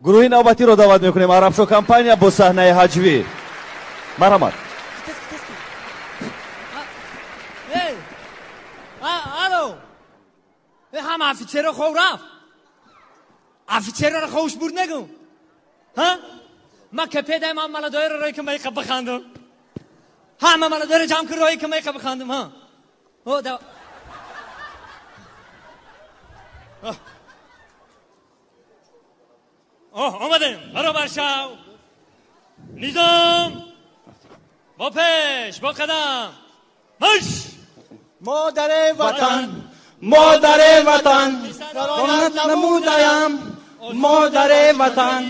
Гурӯҳи навбатиро даъват мекунем. Арабшо компания бо саҳнаи ҳаҷвӣ. Марҳамат. Алло, ҳама офитсерро хов рафт. Офитсерро ховш бурд нагум. Ма капедаем, ҳама маладоеро рои ки майқа бихандум. Ҳама маладоеро ҷамъ кун, рои ки майқа бихандум. Омадем. Баробар шав. Низом. Бо пеш, бо қадам. Марш! Модари ватан, модари ватан, қонат намудаям. Модари ватан,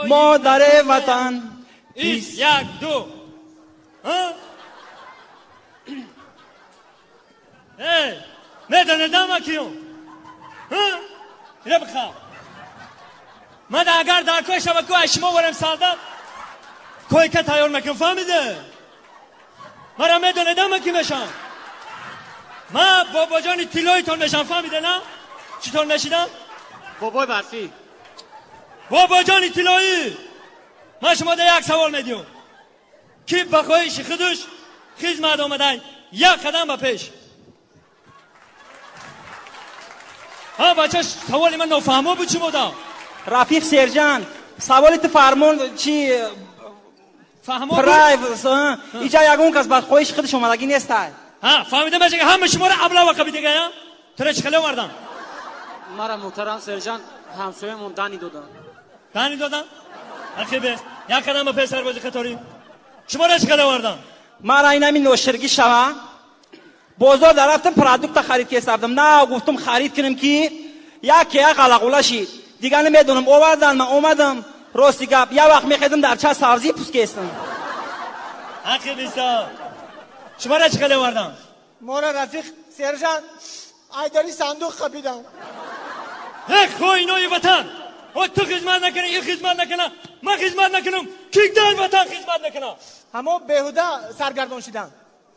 модари ватан. 1, 2. Эй, медонедам акиём. Ира бихав. Ман агар дар кой шабаку аз шумо ворем солдат, койка тайёр мекунам, фаҳмиде? Мара медонедам ки мешам. Ман бобоҷони тиллоитон мешам, фаҳмиде на? Читон мешидам? Бобои барфӣ. Бобоҷони тиллоӣ. Ман шумо да як савол медиҳам. Ки ба хоҳиши худаш хизмат омадай, як қадам ба пеш. Ҳа бача, саволи ман нофаҳмо буд шумо да? Рафиқ сержант, саволи ту фармон чи фаҳмо? Прайв, иҷа ягон кас ба хоҳиши худаш омадагӣ нестай. Ҳа, фаҳмидам, ки ҳама шуморо аблава қабидага, я? Тура чӣ хеле овардан? Мара муҳтарам сержант, ҳамсоямон дани додан. Дани додан? Ақибе, як қадам ба пеш сарбози қаторӣ. Шуморо чӣ хеле овардан? Мара инами ноширгӣ шава. Бозор дарафтам, продукта харид кесардам. На, гуфтум харид кунам ки як як ғалағула шид. Дига намедонам, овардан, ман омадам. Рости гап, як вақт мехезам дар ча сабзӣ пӯст кестам. Ақибиса. Шуморо чӣ хеле овардан? Мора рафиқ сержант, айдари сандуқ қапидан. Эх, хоинои ватан! О, ту хизмат накунӣ, ин хизмат накуна, ман хизмат накунам, ки дар ватан хизмат накуна? Ҳамо беҳуда саргардон шидан.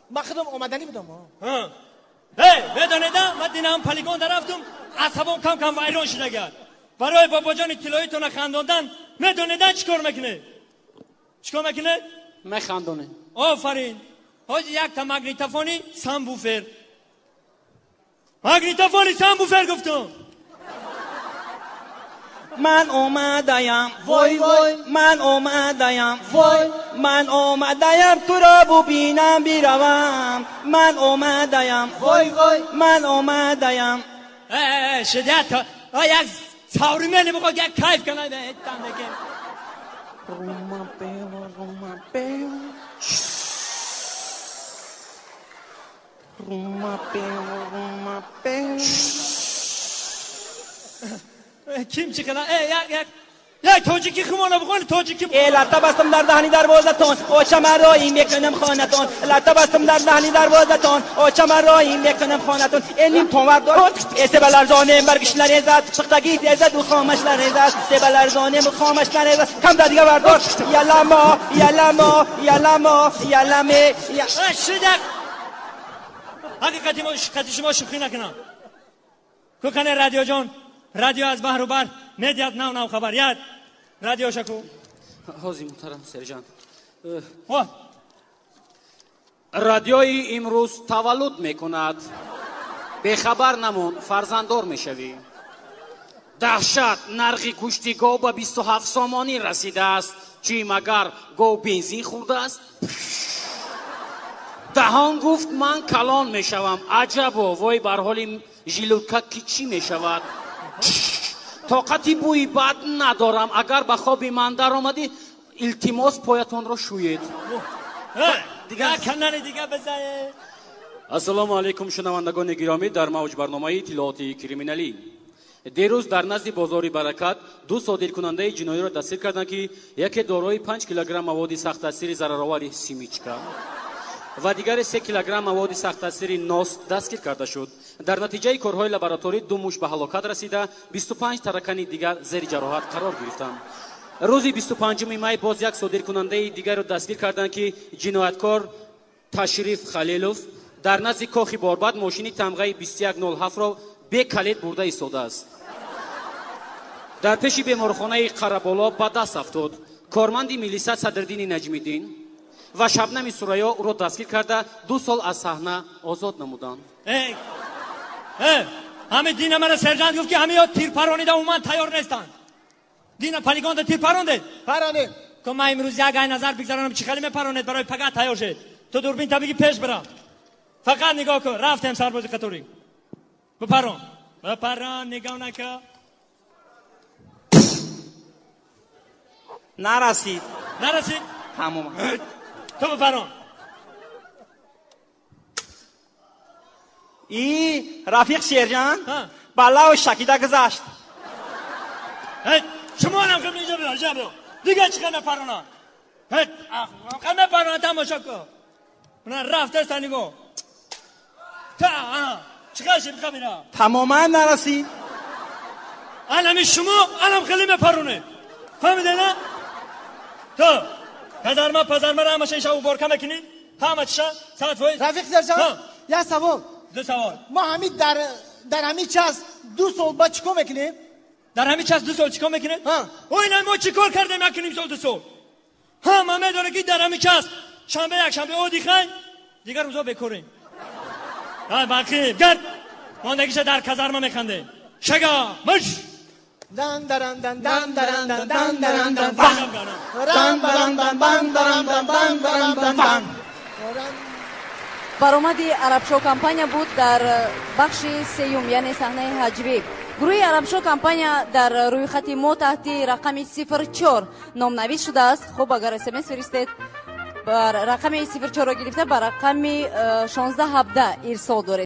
Ман худам омаданӣ будам. Эй, медонеда, ман динам полигон дарафтум, асабом кам кам вайрон шидагар. Барои бобоҷони тиллоитона хандондан, медонеда чӣ кор мекунед? Чӣ кор мекунед? Механдонем. Офарин. Ҳози якта магнитофони самбуфер. Магнитофони самбуфер гуфтум. Ман омадаям, вой вой, ман омадаям, вой, ман омадаям туро бубинам биравам. Ман омадаям, вой вой, ман омадаям. Шидят, як савримени бихоҳ, як кайф кунам, там декем. Рума пево, рума пево. Рума пево, рума пево. Ким чӣ кана? Як як як тоҷикӣ хумона бихони, тоҷикӣ. Латта бастам дар даҳни дарвозатон, очама роӣ мекунам хонатон. Латта бастам дар даҳни дарвозатон, очама роӣ мекунам хонатон. Ним тонвар дор, себаларзонем баргиш нарезад, пухтагӣ тезад у хомаш нарезад. Себаларзонем хомаш нарезад. Кам да дига бардор. Яламо, яламо, яламо, яламе. Шидак. Ҳақиқати мо қати шумо шӯхӣ накунам. Кукане радиоҷон, радио аз баҳру бар медиҳад нав нав хабар. Яд радио шаку. Ҳозир муҳтарам сержант. Радиои имрӯз таваллуд мекунад. Бехабар намон, фарзанддор мешавӣ. Даҳшат, нархи гӯшти гов ба 27 сомонӣ расидааст. Чӣ магар гов бензин хӯрдааст? Даҳон гуфт ман калон мешавам. Аҷабо, вой бар ҳоли жилутка ки чӣ мешавад? Тоқати бӯи бад надорам. Агар ба хоби ман даромадӣ, илтимос поятонро шӯед. Канали дига бизае. Ассалому алайкум, шунавандагони гиромӣ, дар мавҷ барномаи иттилооти криминалӣ. Дирӯз дар назди бозори Баракат ду содиркунандаи ҷиноиро дастгир карданд, ки яке дорои 5 килограмм маводи сахттаъсири зараровари симичка ва дигаре 3 килограмм маводи сахттаъсири нос дастгир карда шуд. Дар натиҷаи корҳои лабораторӣ ду муш ба ҳалокат расида, 25 таракани дигар зери ҷароҳат қарор гирифтанд. Рӯзи 25 май боз як содиркунандаи дигарро дастгир карданд, ки ҷинояткор Ташриф Халилов дар назди кохи Борбад мошини тамғаи 2107-ро бекалид бурда истодааст. Дар пеши беморхонаи Қараболо ба даст афтод. Корманди милиса Садриддини Наҷмиддин ва Шабнами Сурайё ӯро дастгир карда, 2 сол аз саҳна озод намуданд. Ҳами дина мана сержант гуфт, ки ҳамиё тир паронида умуман тайёр нестанд. Дина полигонда тир парондед? Паронем. Ко ман имрӯз як ай назар бигзаронам, чӣ хеле мепаронед, барои пага тайёр шед. Ту дурбин та биги, пеш бира, фақат нигоҳ кун. Рафтем, сарбози қаторӣ, бипарон, бипарон, нигоҳ накун. Нарасид. Нарасид. Тамом. Ту бипарон. И рафиқ сержант, баллаву шакида гузашт. Шумонам хел инҷа биё, инҷа биё. Дига чӣ хел мепаронанд? Хел мепаронанд, тамошо кун. Мана рафтеста, нигоҳ та чӣ хел шид хабира. Тамоман нарасид. Анами шумо анам хеле мепаронед, фаҳмиде на? Ту казарма пазармара ҳамаша иша уборка мекунӣ, ҳама чиша 100%. Рафиқ сержант, як савол. Ду савол. Мо ҳами дар ҳами час 2 сол ба чӣ кор мекунем? Дар ҳами час 2 сол чӣ кор мекунем? Ой, мо чӣ кор кардем 1.5 сол, 2 сол? Ҳама медоне, ки дар ҳами час шанбе, якшанбе отдыхай, дигар рӯзо бекорем. Бақи гард мондагиша дар казарма механдем. Шага мыш. Дан даран дан дан даран дан дан даран дан бан ран баран дан бан даран дан бан даран дан бан. Баромади Арабшо компания буд дар бахши сеюм, яъне саҳнаи ҳаҷвӣ. Гурӯҳи Арабшо компания дар рӯйхати мо таҳти рақами 04 номнавис шудааст. Хуб, агар смс фиристед, рақами 04-ро гирифта, ба рақами 1617 ирсол доред.